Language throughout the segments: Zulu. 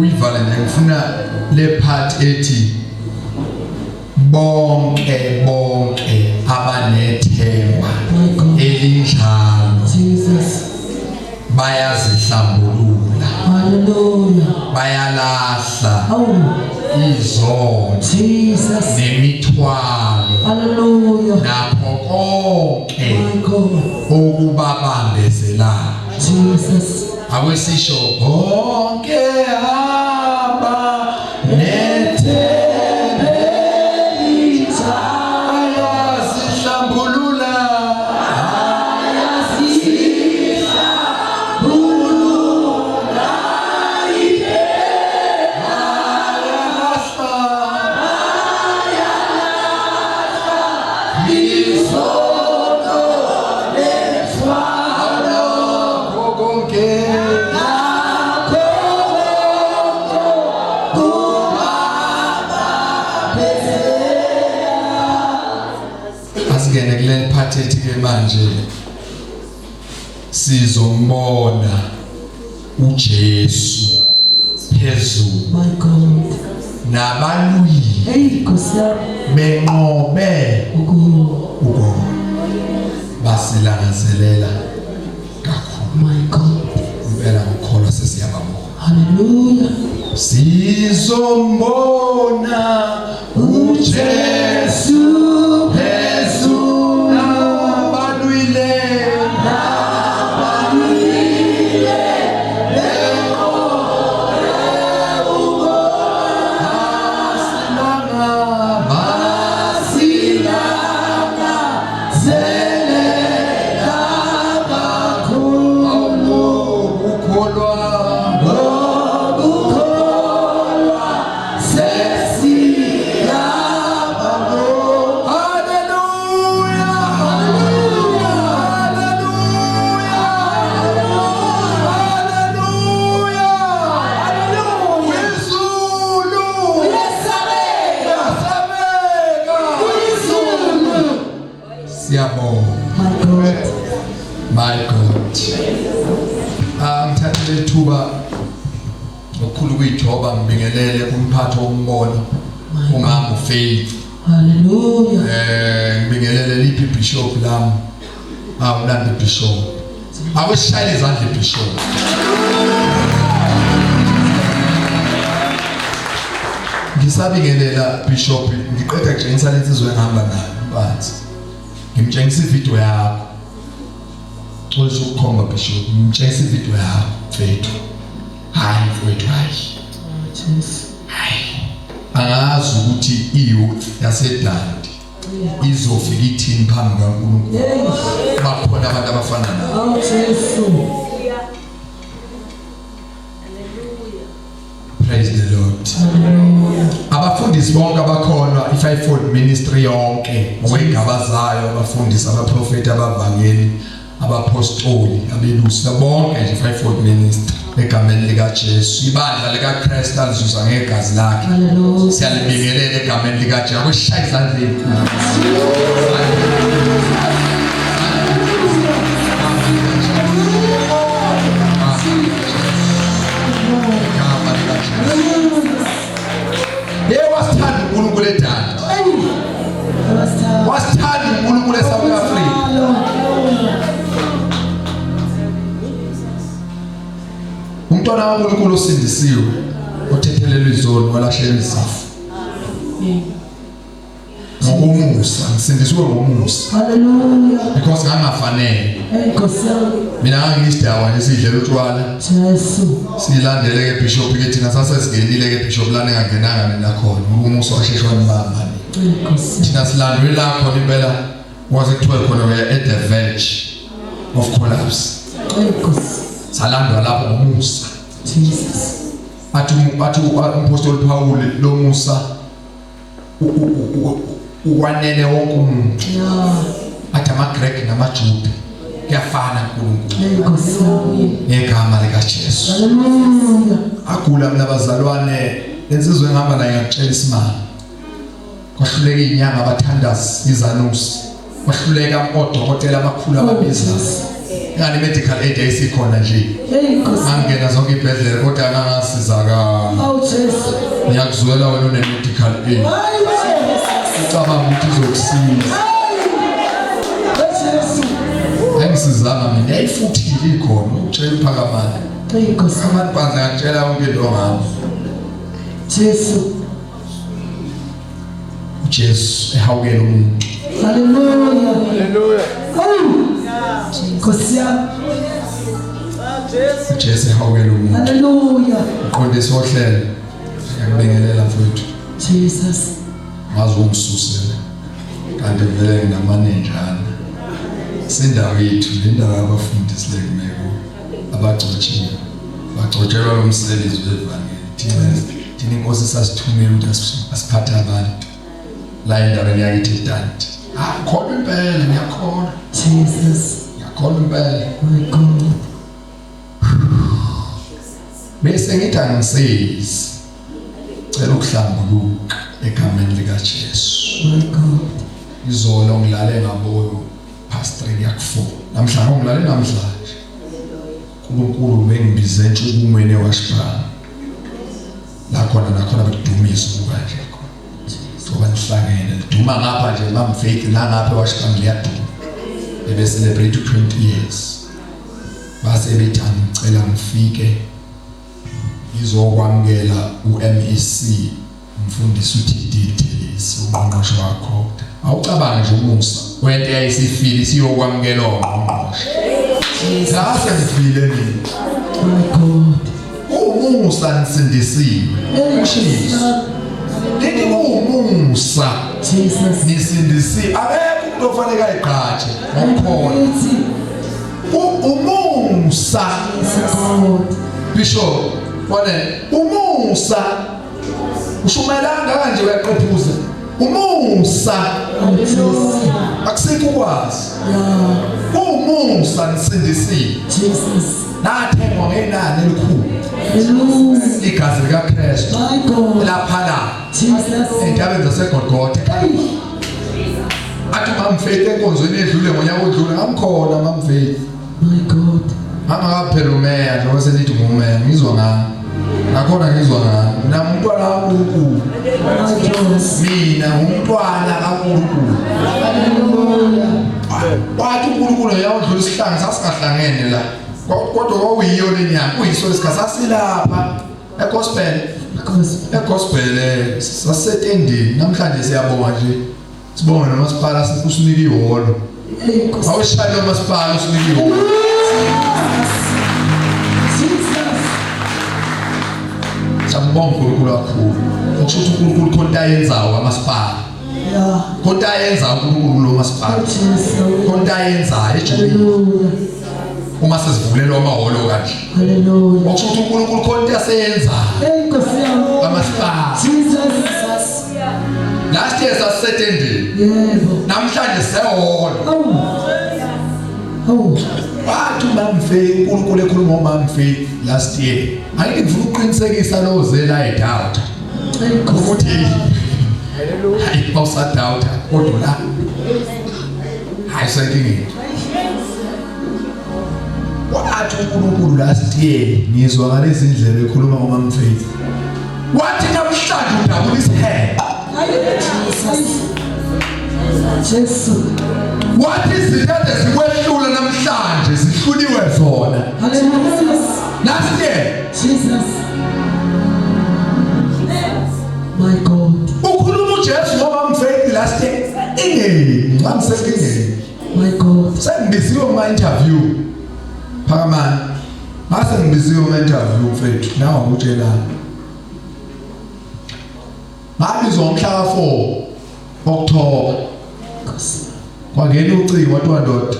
Uyivale nje, ngifuna le part ethi bonke bonke abanethemba My God. elinjalo Jesus. bayazihlambulula, Hallelujah. bayalahla Oh, izono Jesus. nemithwalo Hallelujah. nakho konke My God. okubabambezelayo. Jesus. Akwesisho bonke aba nethemba ayazihlambulula, ayalahla izono konke Asingene kule part ethi ke manje sizombona uJesu phezulu My God. nabalwile Hey, Nkosi yami. benqobe Uku. ukona, basilangazelela kakhulu. My God. Impela ngokholwa sesiyababona. Hallelujah. Sizombona uJesu phezulu nabalwile, basilangazelela kakhulu ukukholwa, ngokukholwa sesiyababona. Haleluya, haleluya, haleluya, haleluya. Izulu Uyesabeka. liyasabeka. Izulu. Siyabonga. My God. My God. Ah, ngithathe lethuba ngokukhulu kuyithoba ngibingelele kumphathi wombono, My God. umama uFaith. Hallelujah. Ngibingelele liphi bishop lami. Ah, unandi bishop. Awushayele izandla bishop. Ngisabingelela bishop, ngiqeda kutshengisa lensizwe engihamba nayo mpanzi. Ngimtshengisa ivideo yakho. Xolisa ukukhomba bishop, ngimtshengisa ivideo yakho mfethu. Hayi mfethu, hayi. Jesus. Angazi ukuthi i-youth yaseDandi izofika ithini phambi kaNkulunkulu. Hey. Bakhona abantu abafana nawe. Oh, Jesu. Praise the Lord. Hallelujah. Abafundisi bonke abakhona, i-Fivefold Ministry yonke ngokwey'gaba zayo, abafundisi, abaprofeti, abavangeli, abapostoli, abelusi, bonke nje i-Fivefold Ministry egameni likaJesu. Ibandla likaKristu alizuza ngegazi lakhe. Hallelujah. Siyalibingelela egameni likaJesu. Akweshaya izandla ey'nkulu. Igama likaJesu. Yebo, wasithanda uNkulunkulu eDanda. Hey. Wasithanda uNkulunkulu eSouth Africa. Umntwana kaNkulunkulu osindisiwe, othethelelwe izono, walahlelwa izifo. Ngokomusa, ngisindisiwe ngomusa. Hallelujah. Because ngangafanele. Hey, Nkosi yami. Mina ngangiyisidakwa nje sidlela utshwala. Jesu. Silandele ke bishop ke thina sasesingenile ke bishop lana engangenanga nina khona. Umusa washeshwa nibamba ni. Hey, Nkosi. Thina silandwe la khona impela kwase kuthiwe khona we are at the verge of collapse. Hey, Nkosi. Salandwa lapho ngomusa. Jesus. Athi umpostoli Paul lo musa ukwanele wonke umuntu. Yeah. Athi amaGrek namaJuda kuyafana uNkulunkulu. Hey, Nkosi yami. Ngegama likaJesu. Hallelujah. Agula mina bazalwane, lensizwe engihamba nayo ngiyakutshela isimanga. Kwahluleka izinyanga, abathandazi, izanusi. Kwahluleka odokotela abakhulu ababizayo. Ingani medical aid ayisikhona nje. Hey, Nkosi. Ngangena zonke ibhedlela kodwa ngangasizakala. Jesu. Ngiyakuzwela wena une medical aid. Hayi bo. Ucabanga ukuthi izokusiza. Hayi. Jesu. Ayingisizanga mina, yayifuthile ikhona, ukutshela uphakamani. Hey Nkosi. Phakamani phansi ngakutshela yonke into ngami. Jesu. uJesu ehawukela umuntu. Hallelujah. Hallelujah. Oh. Nkosi yami. uJesu ehawukela umuntu. Hallelujah. Mqondisi wohlelo. Ngiyakubingelela mfowethu. Jesus. Ngaze ungisusele. Kanti vele nginamanenjana. Sindawo yethu le ndawo yabafundisi le kumeko abagcotshiwe. Bagcotshelwa lo msebenzi wevangeli. Thina inkosi sasithumela ukuthi asiphathe abantu. La endaweni yakithi eDanti. Ah, khona impela ngiyakholwa. Jesus. Ngiyakholwa impela. My God. Bese ngithi angisizi. Cela ukuhlambuluka egameni lika Jesu. My God. Izolo ngilale ngabo past 3 yaku4. Namhlanje ngilale namhlanje. uNkulunkulu bengibize entshukumweni eWashburn. La khona nakhona bekudumisa ukuba nje khona. Ngoba nihlangene liduma ngapha nje Mam Faith la ngapha eWashburn liyaduma. Bebe celebrate 20 years. Base bethi angicela ngifike ngizokwamukela uMEC umfundisi uTD Thelisi ungqongqoshe wakho. Awucabange nje umusa wento eyayisifile siyokwamukela ongqongqoshe. Sase ngifile mina. My God. Umusa nisindisiwe. Ushiso. Lithi umusa Jesus. nisindisiwe. Akekho umuntu ofanele ayigqaje ngokukhona. Ithi Umusa Jesus God. Bishop wane umusa ushumayelanga kanje uyaqephuza umusa Hallelujah. akusikho ukwazi Yeah. umusa nisindisiwe Jesus. nathengwa ngenani elikhulu Hallelujah. igazi likaKristu My God. lapha Jesus. entabeni zaseGolgotha Hey. athi mamfethu enkonzweni edlule ngonyaka odlule ngamkhona mamfethu My God. ngangakaphela umeya njengoba senithi ngumeya ngizwa ngani nakhona ngizwa ngani mina ngumntwana kaNkulunkulu My God. mina ngumntwana kaNkulunkulu Hallelujah. wathi uNkulunkulu uyawudlula isihlangu sasingahlangene la kodwa kwakuyiyo lenyanga kuyiso lesikhathi sasilapha egospel Because egospel sasetendini namhlanje siyabonga nje sibonge nomasipala usinike ihholo hey Nkosi. awushayele umasipala usinike ihholo Jesus. siyambonga uNkulunkulu kakhulu okusho ukuthi uNkulunkulu khona into ayenzayo kamasipala Yeah. khona into ayenzayo uNkulunkulu lo masipala Oh Jesus. khona into ayenzayo ejulile Hallelujah. uma sesivulelwa amahholo kanje Hallelujah. okusho ukuthi uNkulunkulu khona into aseyenzayo Hey Nkosi yami. kamasipala Jesus. last year sasisetendini Yebo. namhlanje sehholo Awu. Awu. wathi umamfei uNkulunkulu ekhuluma ngomamfei last year angike ngifuna ukuqinisekisa lo zela edoubt Hey Nkosi. ukuthi hayi bawusadoubt kodwa la hayi senkingeni wathi uNkulunkulu last year ngizwa ngalezi ndlela ekhuluma ngomamfei wathi namhlanje udabula isihebe Hayi Jesus. Jesu. wathi izinto ade zikwehlula namhlanje zihluliwe zona Hallelujah. last year Jesus. My God. ukhuluma uJesu ngoba mfaith last year ingeni ngangisenkingeni My God. sengibiziwe kuma interview phakamani ngase ngibiziwe kuma interview mfethu nawe ukutshelana ngabizwa ngomhla ka4 October Nkosi. kwangena ucingo wathiwa ndoda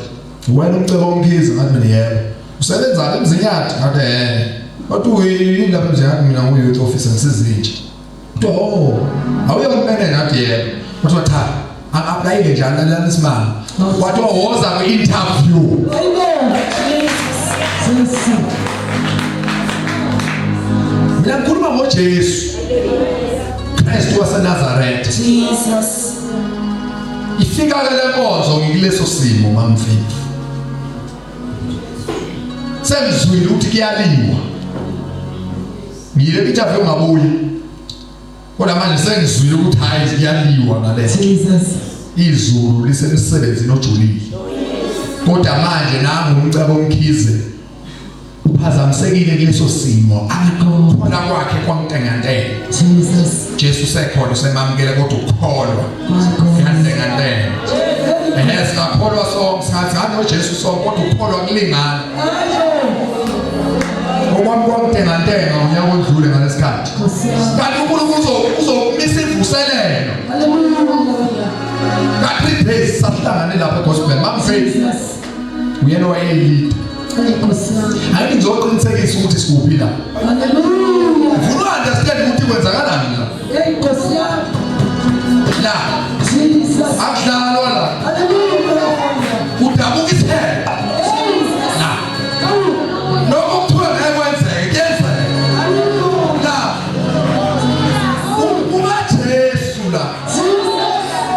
wena umcebo omkhize ngathi mina yebo usebenza emzinyathi ngathi eh wathi uyini lapha emzinyathi mina ngu-youth officer ngisizintsha kuthiwa oh awuye kumene ngathi yebo wathiwa cha angi-aplayile njani lalelani isimanga wathiwa woza kwi-interview Amen. Jesu. mina ngikhuluma ngojesu kristu wasenazaretha Jesus. ifika-ke le nkonzo ngikuleso simo mamfethu sengizwile ukuthi kuyaliwa Ngiyile interview ngabuyi. Kodwa manje sengizwile ukuthi hayi kuyaliwa ngale. Jesus. Izulu lisemsebenzini ojulile. Kodwa manje nangu umcebo Mkhize uphazamisekile kuleso simo. My God. Akukhola kwakhe kwantengantenga. Jesus. Jesu sekhona usemamukele kodwa ukukholwa My God. kuyantengantenga. Ehe singakholwa sonke singathi hayi noJesu sonke kodwa ukukholwa kulingana. Okwami kwantengantenga ngonyaka odlule ngalesikhathi. Nkosi yami. Kanti uNkulunkulu uzomisa imvuselelo. Hallelujah. Ka 3 days sahlangane lapha egospel. Mamfethu Jesus. uyena wayeyilida. Hey, Nkosi yami. Hayi ngizoqinisekisa ukuthi sikuphi la. Hallelujah. Ufuna understand ukuthi kwenzakalani la. Hey, Nkosi yami. La Jesus. akudlalwa la. Hallelujah. Udabuka ithemba. Jesus. La. Lokho kuthiwa ngeke kwenzeke kuyenzeka. Hallelujah. La. Uma Jesu la. Jesus.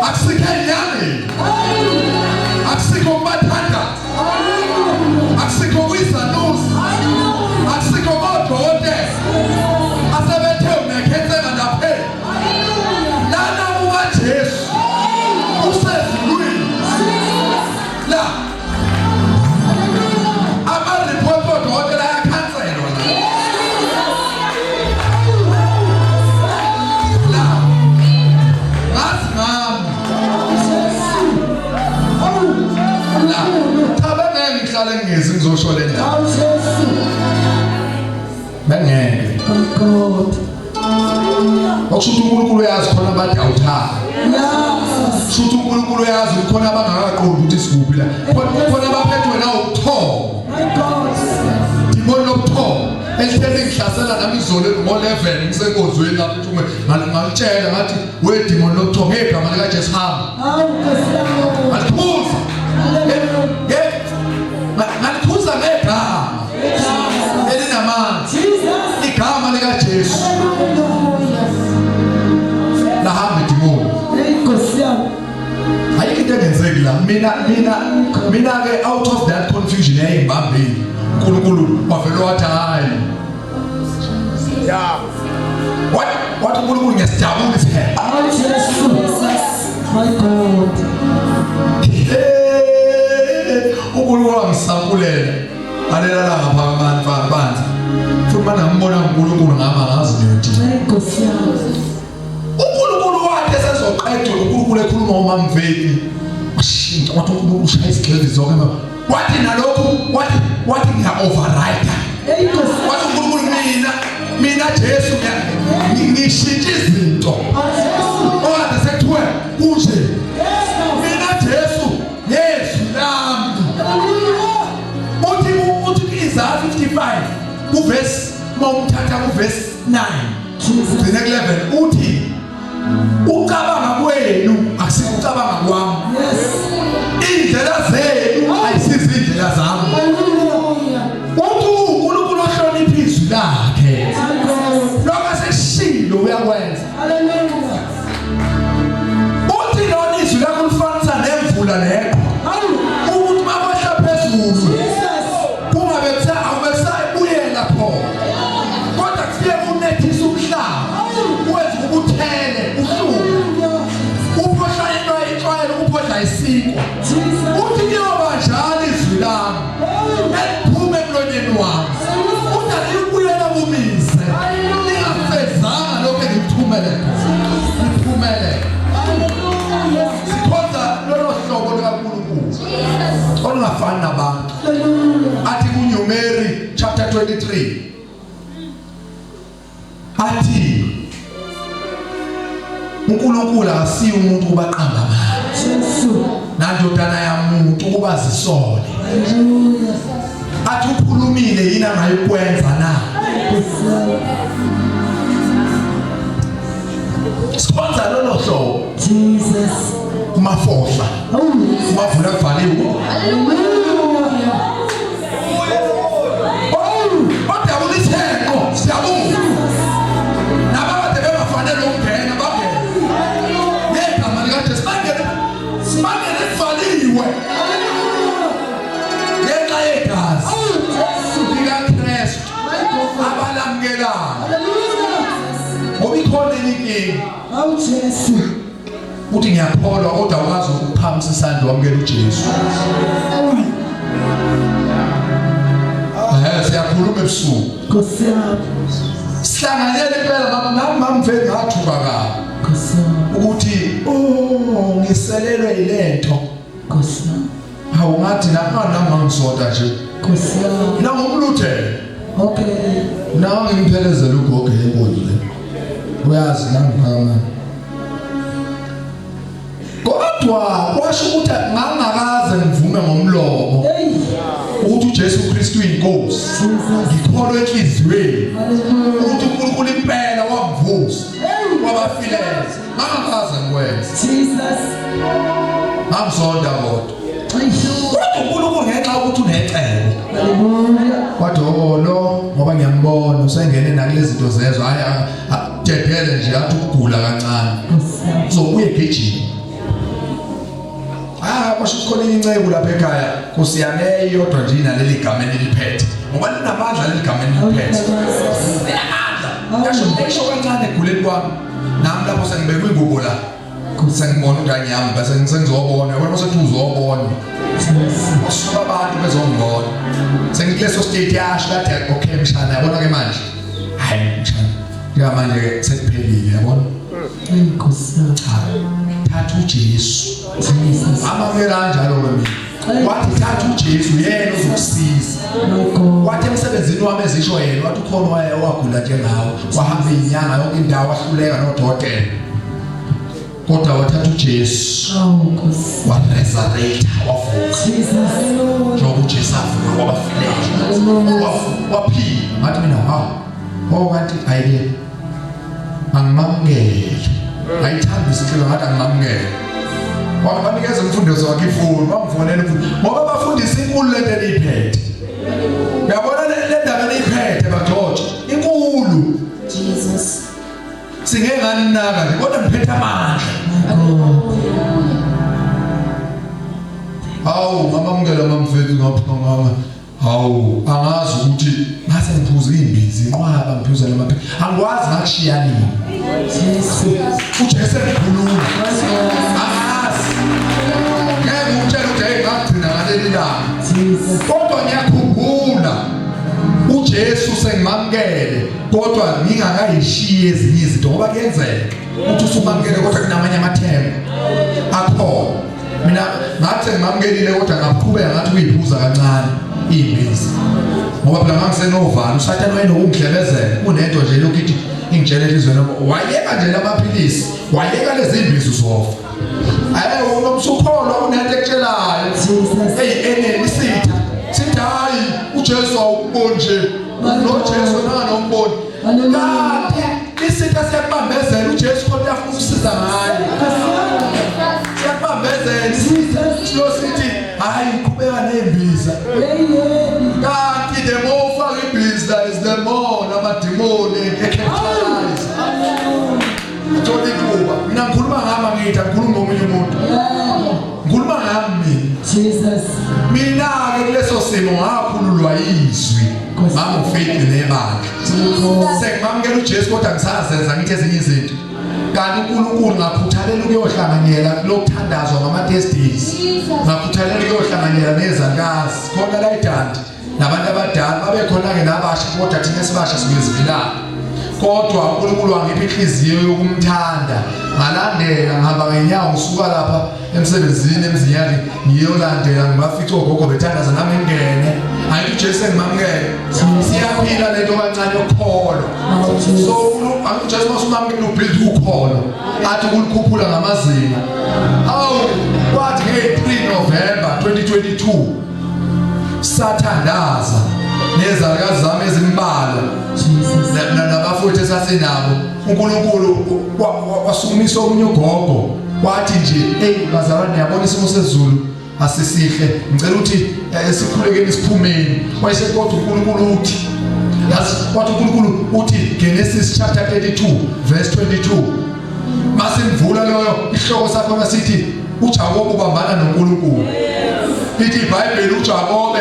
Akusikho enyameni. Hallelujah. Akusikho kubathandazi. Hallelujah. Akusikho kwizanusi. Hallelujah. Akusikho kodokotela. Asebethe unekhensela naphela. Lana kukaJesu usezulwini. La ama-report odokotela ayakhanselwa la. La ngazi ngami. La cha bengeke ngihlale ngingezi ngizosho le ndaba. Oh, Jesus. Bengeke. My God. Okusho ukuthi uNkulunkulu uyazi khona abadawuthayo. Yes. Kusho ukuthi uNkulunkulu uyazi ukuthi khona abangakaqondi ukuthi sikuphi la. Khona abaphethwe nawubuthongo. My God. Dimoni lobuthongo elihleli ngihlasela nami izolo ngo-11 ngisenkonzweni lapho ethume ngalitshela ngathi we dimoni lobuthongo ngegama likaJesu hamba. Awu, Nkosi yami. Ngalikhuza. Hallelujah. Ngalikhuza ngegama elinamandla. Jesus. Igama likaJesu Hallelujah. lahamba idimoni. Hey, Nkosi yami. Ayikho into engenzeki la. Mina ke out of that confusion eyayingibambile uNkulunkulu wavele wathi hayi. Yeah. What uNkulunkulu ngiyasijabula isihelo. Oh, Jesus. My God. Hey, uNkulunkulu wangisambulela alela la ngapha phansi. Futhi mana ngibona uNkulunkulu ngama ngazi ngiyothi. Hey, Nkosi yami. uNkulunkulu wathi esezoqedwa uNkulunkulu ekhuluma uMamveki. Washintsha wathi uNkulunkulu ushaya izigxevi zonke. Wathi nalokhu wathi ngiya override. Hey, Nkosi. Wathi uNkulunkulu mina Jesu ngishintsha izinto. Oh, Jesus. Okade sekuthiwe kunje. Yes. Mina Jesu ngezwi lami. Hallelujah. Uthi Isaiah 55 kuverse mawumthatha kuverse 9 Jesus. ugcine ku11 uthi ucabanga kwenu akusikucabanga kwami. Yes. Indlela zenu ayisizo indlela zami. Hallelujah. Uthi uNkulunkulu ohlonipha izwi lakhe. My God. Lokho aseshilo uyakwenza. Hallelujah. Uthi lona izwi lakho lifanisa nemvula neqhwa. Hallelujah. Ukuthi makwehla phezulu Jesus. kungabe kusabuyela khona. Kodwa kufike kunethisa umhlaba. Wenza ukuthele uhluke. Hallelujah. Uphohla into ayixwayele ukuphohla isinkwa. Jesus. Uthi kuyoba njalo izwi lami eliphuma emlonyeni wami. Uthi aliyubuyela kumise. Lingafezanga lokho engikuthumele khona. Liphumele. Hallelujah. Sikhonza lolo hlobo lukaNkulunkulu olungafani nabantu. Hallelujah. Athi kuNumeri chapter 23 athi uNkulunkulu akasiye umuntu kubaqamba amanga. Jesus. Nandodana yamuntu kuba zisole. Hallelujah. Athi ukhulumile yini angayikwenza na? Nkosi yami. Sikhonza lolo hlobo. Jesus. Kumafohla. Oh. Kumavula kuvaliwe. Hallelujah. Odabula itheko siyabonga. Nabakade bengafanele ukungena bangena. Ngegama likaJesu bangene bangene kuvaliwe. Ngenxa yegazi Oh, Jesus. likaKristu My God. abalamukelayo. Hallelujah. Ikhona enye inkinga. Awu Jesu. Uthi ngiyakholwa kodwa awukazi ukuphakamisa isandla wamukela uJesu. Eh siyakhuluma ebusuku. Nkosi yami. Sihlanganyele impela mama nami mamfethu ngathuka kabi. Nkosi yami. Ukuthi oh ngiselelwe yilento. Nkosi yami. Hawu ngathi nami nami ngangisonta nje. Nkosi yami. Mina ngumluthela. Okay. Mina ngimphelezela ugogo enkonzweni. Uyazi la ngiphakama. Kodwa kwasho ukuthi ngangakaze ngivume ngomlomo Hey. ukuthi uJesu Kristu uyinkosi. Jesus. Ngikholwa enhliziyweni Hallelujah. ukuthi uNkulunkulu impela wamvusa kwabafileyo. Ngangakaze ngikwenze. Jesus. Ngangisonta kodwa. Eish. Kodwa uNkulunkulu ngenxa yokuthi unecebo. Hallelujah. Wathi oh lo ngoba ngiyambona usengene nakulezi zinto zezwe hayi dedele nje athi ukugula kancane. Nkosi yami. Uzobuye gijima. Ah kwasho ukuthi khona inceku lapha ekhaya Nkosi yami eyodwa nje inaleli gama eliliphethe. Ngoba linamandla leli gama eliliphethe. Linamandla. Yasho esho kancane eguleni kwami. Nami lapho sengibekwe ingubo la. Sengibona ukuthi angiyami bese sengizobona. Yabona mase kuthi uzobona. Jesus. Basuka abantu bezongibona. Sengikuleso state yasho kathi okay mshana yabona ke manje. Hayi mshana. Njengamanje ke sekuphelile yabona. Hey Nkosi yami. Cha. Thatha uJesu. Jesus. Amamukela kanjalo ke mina. Wathi thatha uJesu yena uzokusiza. My God. Wathi emsebenzini wami ezisho yena wathi ukhona waye wagula njengawe wahamba inyanga yonke indawo wahluleka nodokotela. Kodwa wathatha uJesu Awu Nkosi. waresurrecta wavuka. Jesus. Njengoba uJesu avuka kwabafileyo. Hallelujah. Waphila. Ngathi mina hawu. Oh kanti ayike. Angimamukele. Ayithanda isicelo ngathi angimamukele. Wangibanikeza umfundiso wakhe ifuni, wangifonela umfundi. Ngoba abafundisi inkulu lento eniyiphethe. Uyabona le ndaba eniyiphethe bagxotshe. Inkulu. Jesus. Singeke nganinaka nje kodwa ngiphethe amandla. My God. Hawu ngamamukela mamfethu ngapha ngama. Hawu angazi ukuthi ngase ngiphuza imbizi inqwaba ngiphuza lamaphilisi. Angikwazi ngakushiya nini. Jesus. uJesu engikhuluma. Angazi. Ngeke ngikutshele ukuthi hey ngagcina ngaleli langa. Jesus. Kodwa ngiyakhumbula uJesu sengimamukele kodwa ngingakayishiyi ezinye izinto ngoba kuyenzeka ukuthi usumamukele kodwa kunamanye amathemba akhona. Mina ngathi sengimamukelile kodwa ngaqhubeka ngathi kuyiphuza kancane imbizi. Ngoba phela ngangisenovalo uSathane wayenokungidlebezela kunento nje lokhu ithi ingitshela enhliziyweni wayeka nje lamaphilisi wayeka lezi imbizi uzofa. Ayi unomsukholwa unento ekutshelayo. Jesus. Hey eneni isitha sithi hayi uJesu awumboni nje lo Jesu nanomboni. Hallelujah. Kanti isitha siyakubambezela uJesu kodwa afuna ukusiza ngaye. Siyakubambezela isitha silo sithi hayi qhubeka nembiza. Hey hey. Kanti the more ufaka imbiza is the more namadimoni ecapitalize. Uthola ithuba. Mina ngikhuluma ngami ngithi angikhulumi ngomunye umuntu. Yeah. Ngikhuluma ngami mina. Jesus. Mina ke kuleso simo ngakhululwa izwi. Ngangu-faith nebandla. Sengimamukela uJesu kodwa ngisazenza ngithi ezinye izinto. Kanti uNkulunkulu ngakhuthalela ukuyohlanganyela lokuthandazwa ngama-Thursdays. Ngakhuthalela ukuyohlanganyela nezalukazi khona la eDandi nabantu abadala babekhona ke nabasha kodwa thina esibasha sibezivilapha. Kodwa uNkulunkulu wangipha inhliziyo yokumthanda. Ngalandela ngihamba ngenyawo ngisuka lapha emsebenzini emzinyali ngiyolandela ngibafice ogogo bethandaza nami ngingene. Hayi uJesu engimamukele. Siyaphila lento kancane yokholo. So uJesu masumamukela ubuild ukholo. Athi ukulikhuphula ngamazinga. Awu kwathi nge-3 November 2022 sathandaza nezalukazi zami ezimbalwa Jesus. nabafowethu esasinabo uNkulunkulu wasukumisa omunye ugogo wathi nje hey bazalwane niyabona isimo sezulu asisihle ngicela ukuthi sikhulekeni siphumeni wayesethi kodwa uNkulunkulu uthi yazi wathi uNkulunkulu uthi Genesis chapter 32 verse 22 masimvula loyo ihloko sakhona sithi uJakobe ubambana noNkulunkulu. Lithi iBhayibheli uJakobe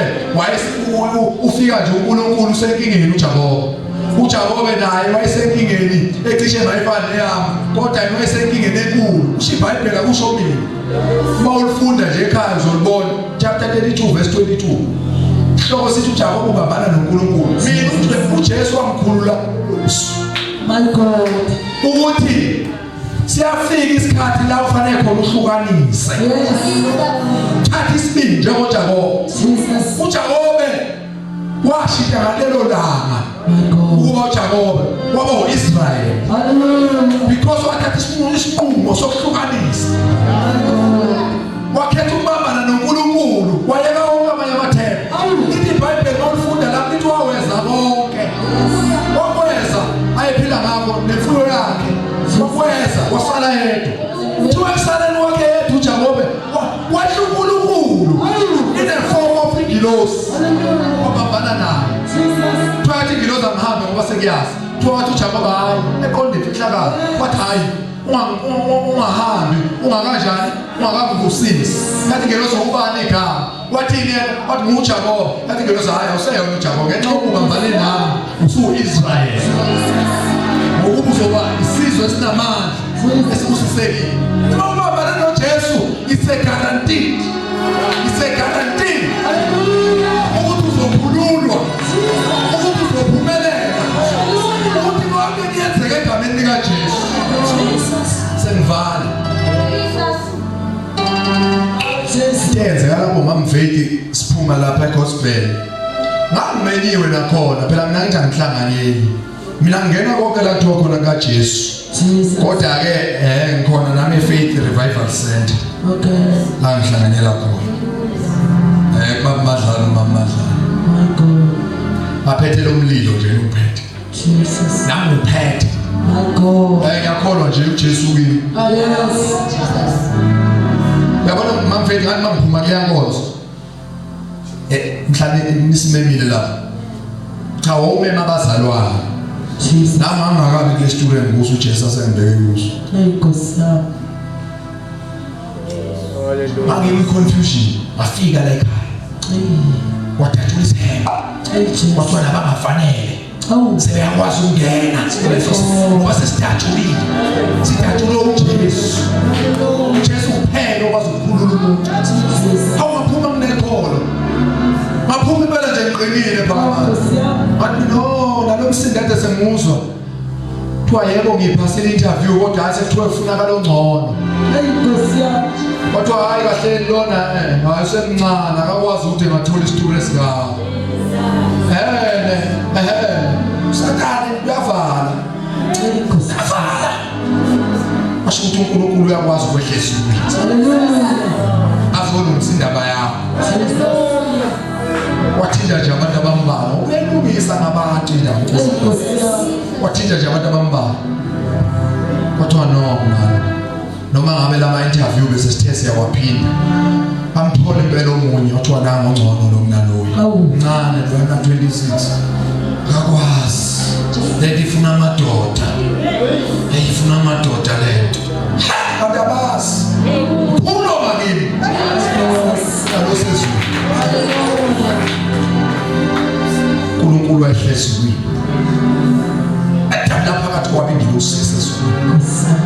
ufika nje uNkulunkulu usenkingeni uJakobe. uJakobe naye wayesenkingeni ecishe Cishe bayifana neyami kodwa yena wayesenkingeni enkulu. Kusho iBhayibheli akusho mina. Uma ulifunda nje ekhaya uzolibona chapter 32 verse 22. Hloko sithi uJakobe ubambana noNkulunkulu. Mina uJesu wamkhulula My God. Ukuthi siyafika isikhathi la ufanele khona uhlukanise. Yes. Thatha isibindi njengoJakobe. Jesus. UJakobe washintsha ngalelo langa My God. ukuba uJakobe waba uIsrael. Hallelujah. Because wathatha isinqumo sokuhlukanisa. My God. Wakhetha ukubambana noNkulunkulu, wayeka wonke amanye amathemba. Lithi iBhayibheli mawulifunda lapho lithi waweza konke. Wakweza ayephila ngakho nemfuyo yakhe. Wakweza wasala yedwa. Kuthiwa ekusaleni kwakhe yedwa uJakobe wahla uNkulunkulu in the form of ingilosi. Wabambana naye. Kuthiwa yathi ingilosi angihambe ngoba sekuyazi. Kuthiwa wathi uJakobe hayi eqonde imfihlakalo. Wathi hayi ungahambi ungakanjani ungakangibusisi. Yathi ingilosi ubani igama? Wathini yena? Wathi nguJakobe. Yathi ingilosi hayi awuseyona uJakobe ngenxa yokubambane nami usuwu-Israyeli. Ngokuba uzoba isizwe esinamandla esibusisekile. Uma ubambane noJesu it's a guaranteed. It's a guarantee ukuthi uzokhululwa, ukuthi uzophumelela, ukuthi konke kuyenzeka egameni likaJesu. Sengivala. Jesus. Yenzeka lapho mamveki siphuma lapha egospel. Ngangimenyiwe nakhona phela mina ngithi angihlanganyeli. Mina ngingena konke la kuthiwa khona kaJesu. Jesus. Kodwa ke ngikhona nami eFaith Revival Center. Okay. La ngihlanganyela khona. Kubaba Madlala umama Madlala. My God. Baphethe lo mlilo nje uphethe. Jesus. Nami uphethe. My God. Ngiyakholwa nje uJesu kimi. Yes. Uyabona mamfethu ngathi mangiphuma kuyankonzo. Mhlawumbe nisimemile lapha. Cha wawumema abazalwane. Jesus. Nami angakabi kule studio ngikuso uJesu asengibeke kuso. Hey Nkosi yami. Ngangimi confusion. Ngafika la ekhaya. Hey. Wadatshula isihembe. Hey Jesus. Kwathiwa nabangafanele. Oh. Sebeyakwazi ukungena kuleso ngoba sesidatshulile. Sidatshule uJesu. uJesu kuphela okwazi ukukhulula umuntu. Jesus. Awungaphuma kunekholo. Ngaphuma impela nje ngiqinile phakathi. Nkosi yami. Wathi no, nalo msindo kade senguzwa. Kuthiwa yebo ngiphasile interview kodwa hayi sekuthiwa kufunakala ongcono. Hey Nkosi yami. Kwathiwa hayi kahle lona hayi usemncane akakwazi ukuthi engathola isitulo esingaka. Sathane uyavala. Hey Nkosi. Uyavala. Washo ukuthi uNkulunkulu uyakwazi ukwehla ezulwini. Hallelujah. Azolungisa indaba yakho. Jesus. Wathinta nje abantu abambalwa. Uyalungisa ngabantu indaba. Hey Nkosi yami. Wathinta nje abantu abambalwa. Kwathiwa no mngani. Noma ngabe lama interview bese sithe siyawaphinda. Bamthola impela omunye othiwa nangu ongcono lo kunaloyo. Awu. Mncane lona 26. Akakwazi. Lento ifuna amadoda. Ifuna amadoda lento. Abantu abazi. Phumlo bakini. Alosezulu. uNkulunkulu wehle ezulwini. Edabula phakathi kwabo ingilosi esezulwini. Nkosi yami.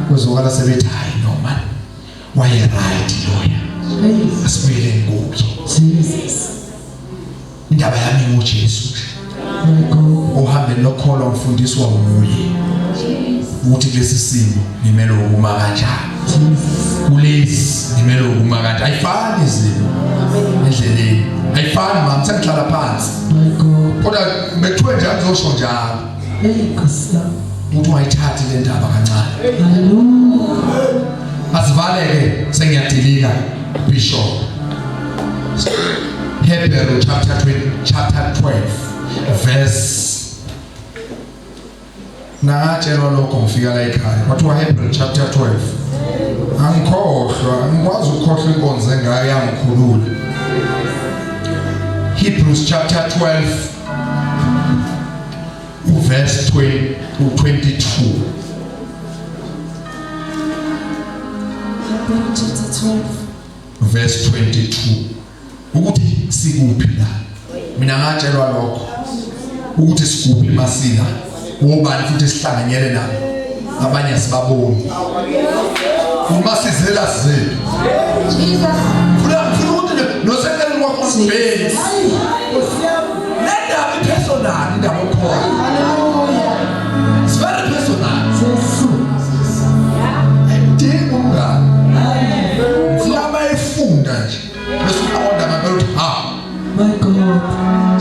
Kuzwakala sebethi hayi no man. Waye right loya. Hey Asibuyeleni kuye. Jesus. Indaba yami nguJesu nje. My God. Ohambeni lokholwa ngifundiswa nguye. Ukuthi kulesi simo ngimele ukuma kanjani. Jesus. Kulesi ngimele ukuma kanjani. Ayifani izimo endleleni. Ayifani mama sengihlala phansi. My God. Kodwa bekuthiwe njalo ngizosho njalo. Hey Nkosi yami. Ukuthi ungayithathi le ndaba kancane. Hallelujah. Asivaleke sengiyadilika Bishop. Hebrew chapter 20, chapter 12 verse Nangatshelwa lokho ngifika la ekhaya. Kwathiwa Hebrew chapter 12. Angikhohlwa, angikwazi ukukhohlwa inkonzo engaka yangikhulula. Hebrews chapter 12 verse 22. Hebrews chapter 12 verse 22. Ukuthi sikuphi la? Mina ngatshelwa lokho. Ukuthi sikuphi masila. Wobani futhi sihlanganyele nabo? Abanye asibaboni. Uma sizela sizethu. Jesus. Funa funa ukuthi nosekele kwakho usibheki. Le ndaba i-personal, indaba yokholo. Hallelujah. It's very personal. Jesu. Ayidingi umngani. Funa abayifunda nje. Bese uqonda ngempela ukuthi ha. My God.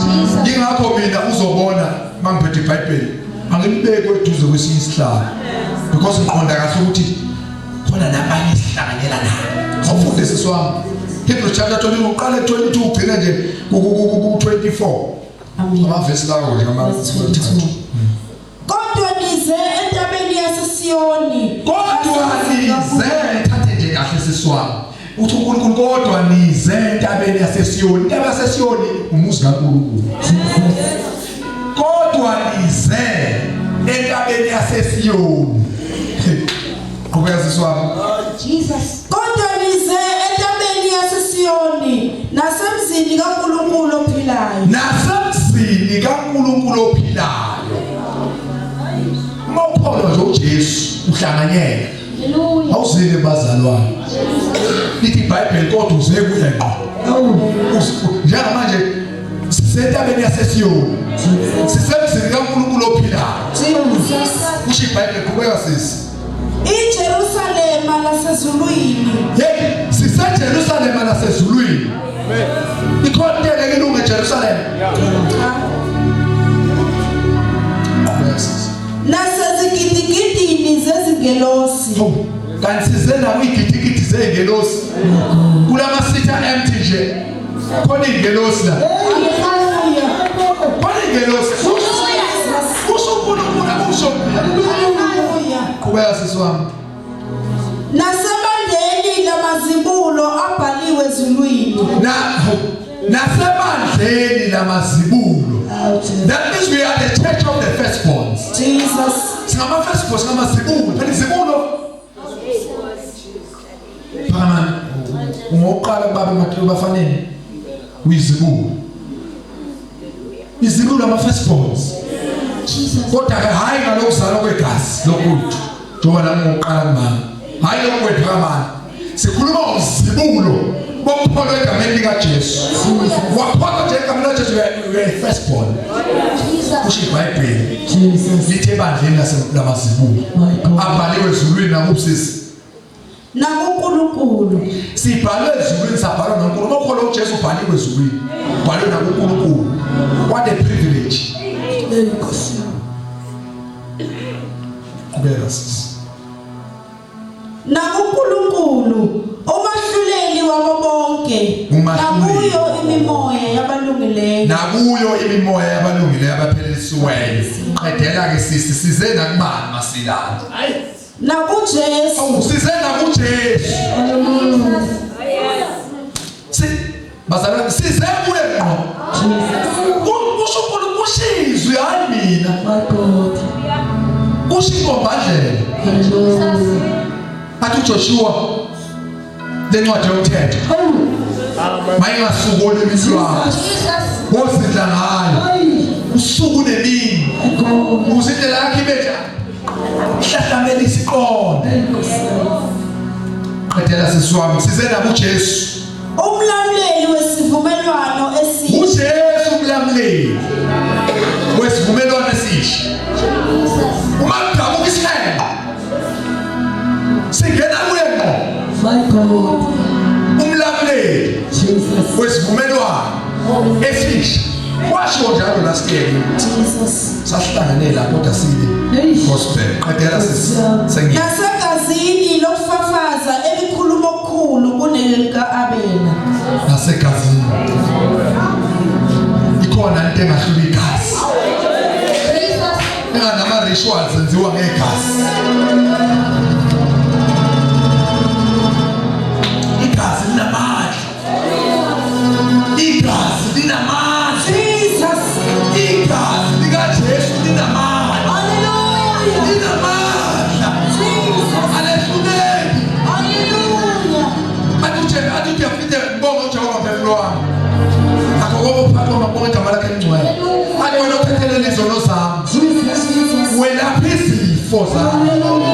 Jesus. Yingakho mina uzobona mangiphethe iBhayibheli angilibeki eduze kwesinye isihlalo because ngiqonda kahle ukuthi khona nabanye esihlanganyela nabo. Awufunde sisi wami. Hebrews chapter 22 uqale 22 ugcine nje ku 24. Amen. Amavesi lawo nje ama Verse 22. Kodwa nize entabeni yaseSiyoni. Kodwa nize thathe nje kahle sisi wami. Uthi uNkulunkulu kodwa nize entabeni yaseSiyoni. Intaba yaseSiyoni umuzi kaNkulunkulu. Kodwa nize entabeni yaseSiyoni. Qhubeka sisi wami. Jesus. Kodwa nize entabeni yaseSiyoni nasemzini kaNkulunkulu ophilayo. Nasemzini kaNkulunkulu ophilayo. Uma ukholwa nje uJesu uhlanganyela. Hallelujah. Awuzile bazalwane. Lithi iBhayibheli kodwa uze kuye ngqo. Njengamanje sisentabeni yaseSiyoni. Sisemzini kaNkulunkulu ophilayo. Jesus. Kusho iBhayibheli qhubeka sisi. IJerusalema lasezulwini. Hey, siseJerusalema lasezulwini. Ikhona into engeke ilunge eJerusalema. Qhubeka sisi. Nasezigidigidini zezingelosi. Hawu, kanti size nakwigidigidi zey'ngelosi kulamasitha empty nje khona iy'ngelosi la Hallelujah. khona iy'ngelosi kusho uNkulunkulu akusho mina. Hallelujah. Qhubeka sisi wami. Nasebandeni lamazibulo abhaliwe ezulwini. Na nasebandleni lamazibulo. That means we are the church of the firstborns. Jesus. Singama firstborns, singamazibulo. Phela izibulo. Phakamani. Ungoqala kubaba emakhaya bafanele. Uyizibulo. Izibulo ama firstborns. Jesus. Kodwa ke hayi ngalokuzalwa kwegazi lokuthi. Njengoba nami ngoqala kumama. Hayi lokhu kwephakamani. Sikhuluma ngozibulo bokupholo egameni likaJesu. Wakholwa nje egameni likaJesu you are a firstborn. Jesus. Kusho iBhayibheli. Jesus. Lithe ebandleni lamazibulo. My God. Abhaliwe ezulwini nakubusisi. NakuNkulunkulu. Sibhalwe ezulwini sabhalwa noNkulunkulu. Uma ukholwa uJesu ubhaliwe ezulwini. Ubhalwe nakuNkulunkulu. What a privilege. Hey, Nkosi yami. Qhubeka sisi. NakuNkulunkulu umahluleli wabo bonke. Umahluleli. Nakuyo imimoya yabalungileyo. Nakuyo imimoya yabalungileyo abaphelelisiweyo. Qedela ke sisi size nakubani masilana. NakuJesu. Awu size nakuJesu. Si bazalwane size kuye ngqo. Kusho uNkulunkulu kusho izwi hayi mina. My God. Kusho inkombandlela. Hallelujah. Athi uJoshua lencwadi yomthetho mayingasuki olimini lwakho. Jesus. Wozidla ngayo Ay, usuku nemini. my God. Ukuze indlela yakho ibe njani? Ihlahlamele isiqonde. Hey, Nkosi yami. Qedela sisi wami size nakuJesu. Umlamuleli wesivumelwano esihle. uJesu umlamuleli wesivumelwano esisha. Jesus. Uma kudabuka isihenqo singena kuye ngqo. My God. Umlamuleli Jesus. wesivumelwano esisha. Washo njalo last year. Jesus. Sasihlangane la kodwa sibe Hey. gospel. Qedela sisi sengi. Nasegazini lokufafaza elikhuluma okukhulu kunelika-Abela. Nasegazini. Ikhona into engahlula igazi. Jesus. Enganama rituals enziwa ngegazi. Igazi linamandla. Igazi linamandla. Jesus. Igazi likaJesu linamandla. Hallelujah. Linamandla. Jesus. Alehluleki. Hallelujah. Athi athi Davide ngibonga uJehova mphefumulo wami. Akho konke uphathwa mabonga igama lakhe elingcwele. Athi wena uthethelele izono zami. Jesus. izifo zakho.